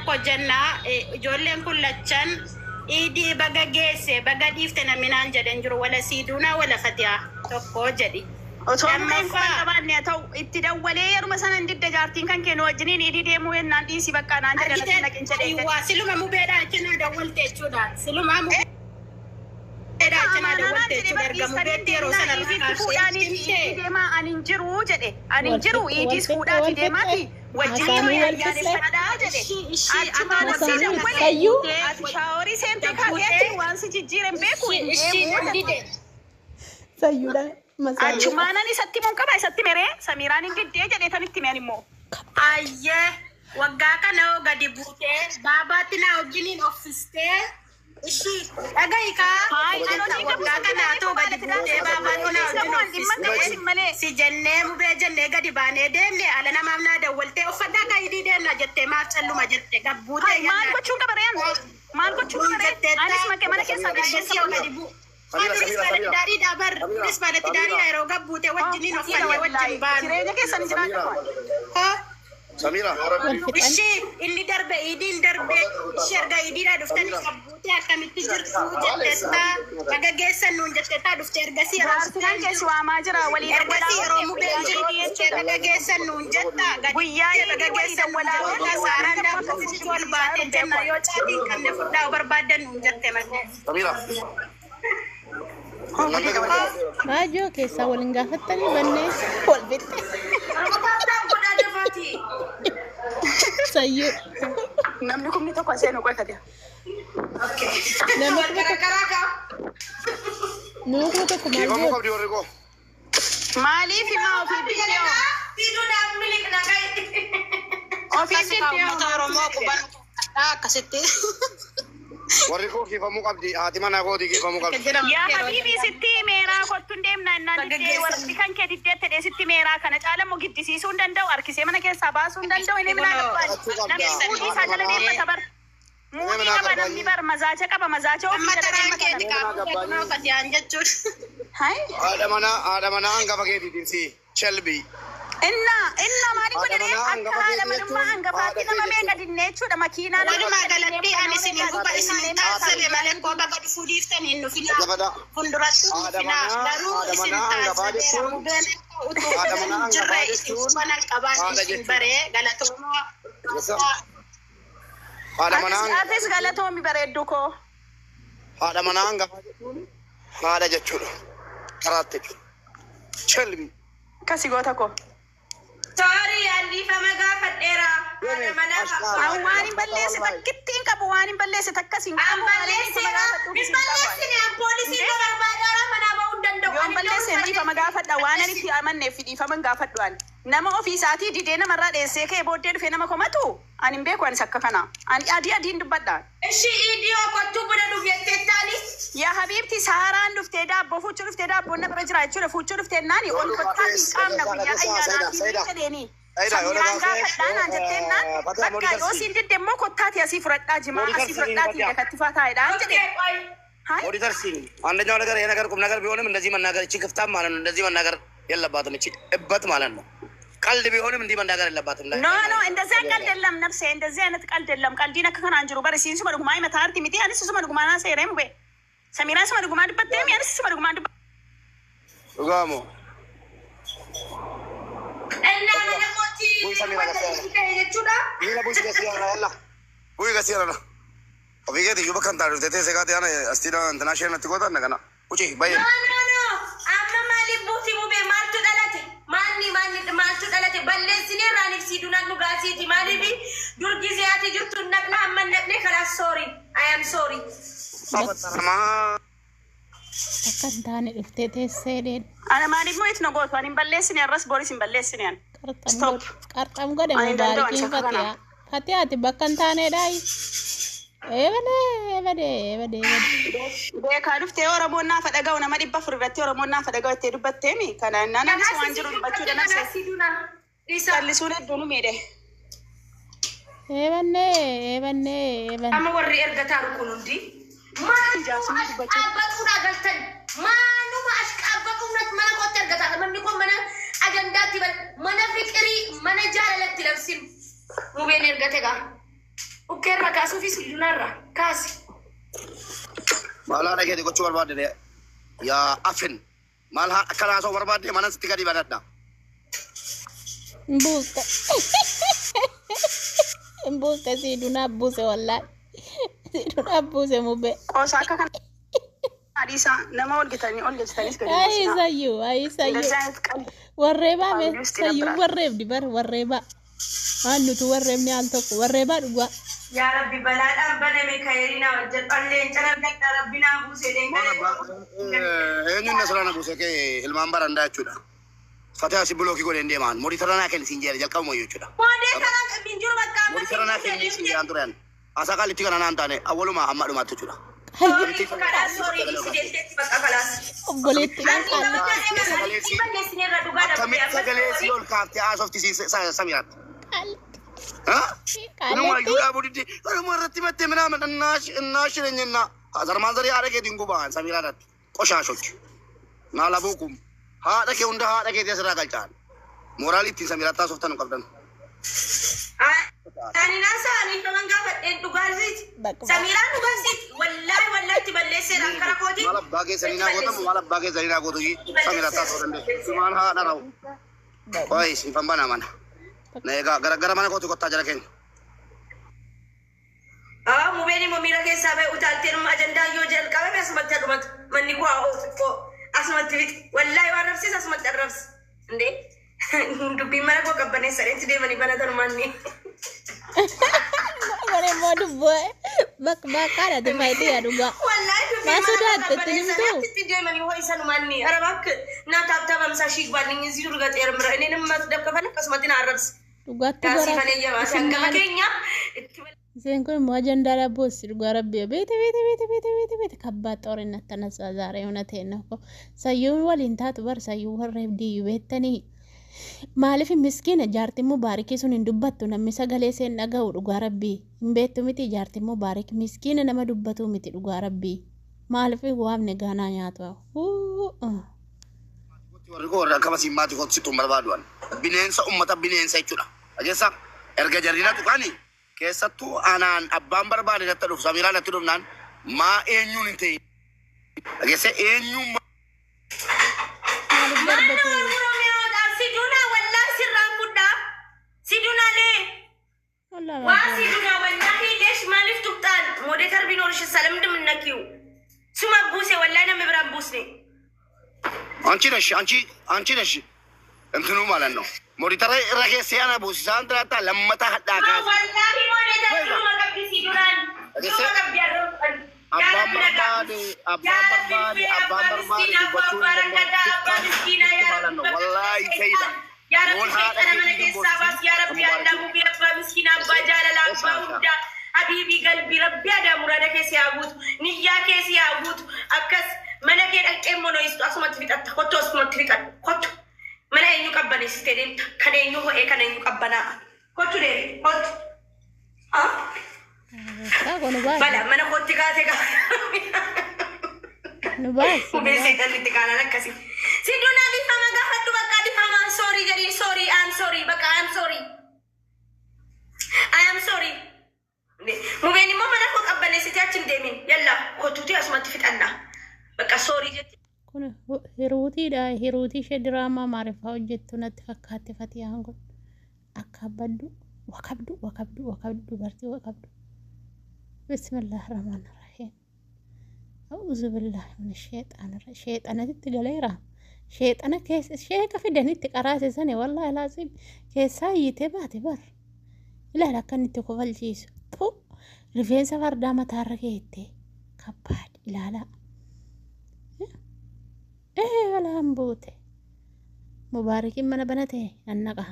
Tokko jenna ijoolleen kun lachan iidii baga geesse baga dhiifte namni naan jedhan jiru wala siiduunaa wala fatiyaa tokko jedhi. Osoo mubeen quban Lammaffaa qabaanne haa ta'u itti dawwalee yeruma sana hin didde jaartiin kan kee nu wajjiniin idii deemuu yennaan dhiisi bakka naan jedhe natti argite naqin jedhee ayiwaa siluma mubeedhaa achi naa dawwalte jechuudha. Siluma mubeedhaa achi naa Amaanaa dawwalte jedhe jechuudha. bar Erga dhiistanii mubeetti yeroo deemnaa sana irraa iidiitti kaasee fuudhaanii iidii cimtee. deemaa ani hin jiru jedhe ani hin Wal jiru fixxe wal iidiis fixxe fuudhaati wal fixxe deemaati wajjiniin Hasaanii wal fixxe ayyaaneffadhaa jedhe Ishii ishii achumaan ataa si waggaa Hasaanii kana dawwale sayyuu gabbuutee ati shaaworii seentee kaatee gabbuutee achi waan si jijjiiren beeku ishii hin ishii deemuu nan jette. dide. Sayyuudha masaanuudha. Achumaanan isatti mun qaba isatti meree Samiiraan hin diddee jedhee tan itti mi'an immoo. Ayyee waggaa kana hoo gadi buutee baabaatti naa wajjiniin offistee ishii dhagahi kaa Hayi an jetta hojii qabu waggaa sitti kana malee too koo gadi baala buutee tidaarii qabu baabaatti naa hojii qabu wajjin an dhimma qabu offistee isin malee. si jennee mubee jennee gadi baanee deemne ala namaaf naa dawwaltee uffadhaa kaa idii deemna jettee maaf calluma jette gabbuutee Hayi maal yennaa gochuun qaba reen? Maal gochuun nuun qaba ree? jetteetta Anis maqee mana keessaa ergasii gadi yoo qabu. gadi bu'u. Samira, Duris Samira, baala Samira. tidaariidha bar Samira, duris baala tidaariidha Samira, yeroo gabbuute Oh, wajjiniin dhiira uffannee wajjin wallaahi. baanu. Jireenya keessan jiraadha Samira, kun. Hoo Samira. Wal fixan. Ishii inni darbe idiin darbe ishii erga idiidha dhuftanii Samira. qabbuutee akkamitti jirtu jetteettaa baga geessan nuun jetteettaa dhufte ergasii yeroo Jaarsi kan mubeen keessi jiru waamaa jira walii ergasii dawwalaa yeroo oolte mubeen guyyaa jiru iidii dhuftee jechuudha. baga geessan nuun jetta gadi Guyyaa buutee baga iidii walii geessan nuun dawwalaa jetteettaa oolte waan saaraan akka daabboo akkasii sitti ol jibbisiisaa baate jiru jenna beeku. yoo caatii hin qabne fudhaa barbaadan nuun jette malee. Samira. Oh, gudii Hoo Raajoo keessaa waliin gaafattanii bannee wal fixxe. Tap godhaa dafaati. Sayyuu Namni kumni tokko seenu qoifate. Okay. nama Wal kuma tokko garagaraa kaa. nama kuma tokko maal Kiifamuu goota? qabdi warri koo. Maaliif himaa ofii Rabbi biddee hoo? jedhee fiduudhaaf miliqna gahe. Ofii Akkasi kaa biddee hoo uummata maaltu Oromoo si dhibee? quban akkasitti. Warri koo kiifamuu qabdi. Haati manaa kootii kiifamuu Akka qabdi. jedhamu Yaa yeroo habiibii jedhamu. sitti meeraa kottu hin deemna innaan Baga diddee geessan. warri kan kee diddeetti dhee sitti meeraa kana caala immoo giddisiisuu hin danda'u harkisee mana keessaa baasuu hin danda'u inni minaa Kunoo gabbaan Kadhachuu qabda. namni geessan muudii nuun isaa Haadha jala manaa. deemmata bar Mee muudii manaa qaba namni gabbaanii. bar mazaacha qaba mazaacha ofii Amma jala taraan deemmata keeti namni. Mee manaa kaa buutee kunoo gabbaanii. fatiyaan jechuun. Hai Haadha manaa haadha manaa hangafa keetiitiin si shelbii. Inna inna maali Haadha godhanii manaa akka hangafa haadha keetii manummaa jechuun hangafaatti haadha kee nama meeqa jechuudha. dinnee jechuudha makiinaa nama Walumaa meeqa dinnee galatti muka ani nama isinin meeqa guba dinnee isinin meeqa taasise malee dinnee koo baga dhufuu dhiiftanii hin dhufinaa. Dhaggeeffadhaa. Fuulduratti hin Haadha dhufinaa. manaa Garuu haadha isin manaa hangafaa taasiseera. jechuun Mubeen akka utuu haadha manaa hin jirre hangafaa isin jechuun quban qabaan haadha isin jechuudha. baree galatoomaa. Yesa. Haadha manaa Atis atis galatoomi bareeddu koo. haadha manaa hangafaa jechuun haadha jechuudha. Karaatti jechuudha. Shelbii. Akkasi goota koo. Sorry, dhiifama gaafadheera. Haadha Deemi manaa ashkaara. An waan hin balleesse takkitti hin qabu waan hin balleesse takkas hin An qabu malee dhiifama balleesseera. gaafadhuufis Hin hin qabu. balleessine an poolisiin Indee na barbaadaara manaa bahuu hin danda'u. yoon Ani balleesse garuu dhiifama gaafadha waan ani itti amanneef dhiifama hin gaafadhu ani. Nama ofii isaatii didee namarraa dheessee ka'ee booddee dhufee nama komatu ani hin beeku anis akka kana. Ani adii adiin dubbadha. Ishii iidiyoo kottuu buna dhufu jettee taani. Yaa habiibti saaraan dhuftee daabboo fuuchuu dhuftee daabboon na bira jira jechuudha fuuchuu dhuftee naani Yoo ol dhugaa kottaa hin ta'es qaamna dhageessaa guyyaa dhageessaa Saida ayyaanaatii Saida jedheeni. Saida yoo Samiraan dhugaa ta'e gaafadhaa naan jetteennaan Fatiha bakka yoo mooditarsi siin didde immoo kottaati asii fudhadhaa jimaa asii mooditarsi fudhadhaatii Fatiha dakattifaa taa'edhaan Okay, jedhe. qoy. Hai ሞዲተር ሲን አንደኛው ነገር ይሄ ነገር ቁም ነገር ቢሆንም እንደዚህ መናገር እቺ ክፍታም ማለት ነው። እንደዚህ መናገር የለባትም። እቺ እበት ማለት ነው። ቀልድ ቢሆንም እንዲህ መናገር የለባትም። ላይ No no እንደዚህ ቀልድ የለም ነፍሴ፣ እንደዚህ አይነት ቀልድ የለም። ቀልዲን akka kanaan jiru bara isiin suma dhugumaa himata arti miti anis suma dhugumaa naa seeree mube Samiiraan suma dhugumaa dubbattee mi anis suma dhugumaa dubbatte. ዱጋሞ Innaa mana mootii ቡይ ሰሚራ wanta ገሲያና inni ta'e jechuudha. ሚላ ቡይ ገሲያና ያላ ቡይ ገሲያና ኦፊ keeti iyyuu bakka hin taane dhuftee teessee kaatee ana astii intinaa ishee natti gootan kana uci bayyee No, no, no. Amma maaliif buuti mubee maaltu dhalate? Maalni maalni maaltu dhalate? Balleessinee irraan ibsii dunaan dhugaatiiti. Maaliif dur gizee ati jirtu hin dhaqna amma hin dhaqne kanaaf sorry. I am sorry. Namaa Akka hin taane dhuftee teessee dheen Ana maaliif moo itti na gootu ani hin balleessine arras boris hin balleessine ani. qarxam Stop. godhe qarxam godhe Ani hin danda'u ani mubaarikiin isa kana. Fatihaa. Fatihaa ati bakka hin taaneedhaayi. Eebadee eebadee eebadee eebadee. Beekaa dhuftee Oromoon naafa dhaga'u nama 400 irratti Oromoon naafa dhaga'u jettee dubbatteemi. Kana naan anis Kanaaf waan jiru si dubbachuudha dubbatte nafse. kanaaf si duna. Isa. Callisuun hedduu nu miidhe. Eebannee eebannee eebanne. Amma warri ergataa kun hundi maaluma Jaarsummaa dubbachuu. ashqaabbatuudha galtan maaluma ashqaabbatuudha mana kootti ergataa manni kun mana ajandaatti bal mana fiqirii mana jaalalatti labsin mubeen ergate gaa. Ukkeerra kaasuufi siduunarra kaasi. Maal haadha keeti gochuu barbaadde yaa afin maal akka haasa'u barbaadde mana sitti gadi banadha. Buuste. Buuste siidunaa buuse wallaahi. Siidunaa buuse mube. Qoosa akka kana dhiisaa nama ol gitanii ol galchitanis gadi Ayi buusinaa. sayyuu ayi sayyuu. እንደዚህ አይነት ቀልድ Warreebaa mee Family ውስጥ sayyuu ይደብራል። warreebdi bar warreebaa. Waan nuti warreebni al tokko warreebaa dhugaa. Yaa Rabbi balaadhaan baname kayeerinaa hojjedhu alleen cara Rabbi naa buuse Maal abbaa eenyuun na sirraa na buuse kee ilmaan barandaa jechuudha. Fatee asi bilookii godheen deemaan moditara naa kenni siin jedhe jalqabuma jechuudha. Moodee karaa hin jiru bakka amma Moditara naa kenni siin jedhaan turan. Asaa qaalitti kana naan taane awwalumaa hamma dhumaatti jechuudha. Soorii karaa soorii dhiisi jetteetti bakka kalaas. Obboleettiidhaan qaalli. Akkamitti sagalee si ol kaaftee haasofti Samiraatti? Inuma Qaalletti. iyyuu dhaabuu didde kanuma irratti mattee minaamin innaash jireenyenna zarmaan zarii haadha keetiin gubaan Samiraa irratti qoshaashochi. Maal abuukum haadha kee hunda haadha keetii asirraa galchaan. Mooraalii ittiin Samiraatti haasoftan hin qabdan. Ani naasa ani kaman gaafadheen dhugaasiiti. Bakka Samiiraan dhugaasiiti. Wallaahi wallaahi balleesseera akkana kooti. Maal abbaa keessanii naa gootamu maal abbaa keessanii naa gootu Samiraatti haasofuu dandeessu. Maal haadha rawu. Qoy sinfan banaa mana. Na egaa gara gara mana kooti kottaa jala keenya. Aa mubeen immoo miira keessaa ba'e utaalteen ajandaa yoo jalqabame asumatti dhumatu. Manni koo haa xiqqoo asumatti fixi. Wallaahi waan rabsiis asumatti arrabsi. Indee dubbiin mana koo qabbaneessa dheetti deemanii banatan manni. Kun immoo dubboo bakka bakkaadha faayidaa dhugaa. Wallaahi dubbiin Maa mana koo sodaatte itti qabbaneessa himtuu? dheetti deemanii ho'isan manni. Ara bakka naa taabtaab amsaa shiigbaalling እዚህ ዱር ገጤር ምረ እኔንም መስደብ ከፈለክ asumatti na arrabsi. Dhugaatti Gaasii gora. malee jabaate hangama keenya itti Isheen kun immoo ajandaa dhaabboossi dhugaa rabbii beete beete beete beete beete beete ከባድ ጦርነት ተነሳ ዛሬ። እውነቴን ነው እኮ sayyuun waliin taatu bar sayyuu warreebdiyyuu beektanii maaliif miskiina jaartiin mubaarikii sun hin dubbattu namni sagalee seen dhaga'u dhugaa rabbii hin beektu miti jaartiin mubaarik miskiina nama dubbatu miti dhugaa rabbii maaliif waamne gaanaa nyaatu. Warri koo warra akka masiin maatii kootti sittuun barbaaduan. Bineensa ummata bineensa jechuudha. Ajeessa erga jarrina tuqani keessattuu anaan abbaan barbaade natti dhufu Samiraa natti dhufnaan maa eenyuun hin ta'in. Ajeessa eenyuun Maaliif darbatu? Siduna wallahi sirraan fudhaa. Siduna lee. Waa siduna wallahi leesh maaliif tuqxaan moderator ቢኖርሽ ለምንድን የምትነኪው? ስማ buuse wallahi namni biraan buusne. አንቺ ነሽ አንቺ አንቺ ነሽ እንትኑ ማለት ነው። Moditara irra keessee ana buusisaan tiraata lammata hadhaa kaase. Wallahi moderator duruma qabdi sidunaan. Duruma qabdi Abbaan barbaade abbaan barbaade abbaan barbaade dubbachuu hin danda'u. ማለት ነው። Wallahi sayida. yaa Rabbi seexana mana keessaa baas yaa Rabbi allaa mubii abbaa miskiina abbaa jaalala abbaa hundaa habiibii galbii Rabbi adaa muraada keessa yaa guutu niyyaa keessa yaa guutu akkas mana kee dhaqxee monoyistu asumatti fixatta kottu asumatti fixadhu kottu mana eenyu qabbaneessitee deemta kan eenyu ho'ee kan eenyu qabbanaa'a kottu deemi kottu. Kun nu baase. Bala mana kootti kaatee gaa. Nu baase. Qubee seexanni itti kaanaan akkasii. Sidunaa dhiifama gaafadhu bakka dhiifama I'm sorry jedhiin sorry I'm sorry bakka I'm sorry. I am sorry. Mubeen immoo mana koo qabbaneessitee achi hin deemin yalla kottuutii asumatti fixannaa. Bakka sorry jetti. Kun hiruutiidha. Hiruutii ishee diraamaa maariifaa hojjettu natti fakkaatti fatiyaan kun. Akka baddu wakabdu wakabdu wakabdu dubartii wakabdu. Bismillah rahmaan rahiim. A'uuzu billahi min sheexaana sheexanatti galeera. Sheexana keessa sheeka fidanitti qaraasisani wallaahi laazim keessaa hiitee baate bar. Ilaala akka inni itti kofalchiisu. Rifeensa fardaa mataarra keettee kabbaad ilaalaa. Ee balaan buute. Mubaarakiin mana banate nannaqa.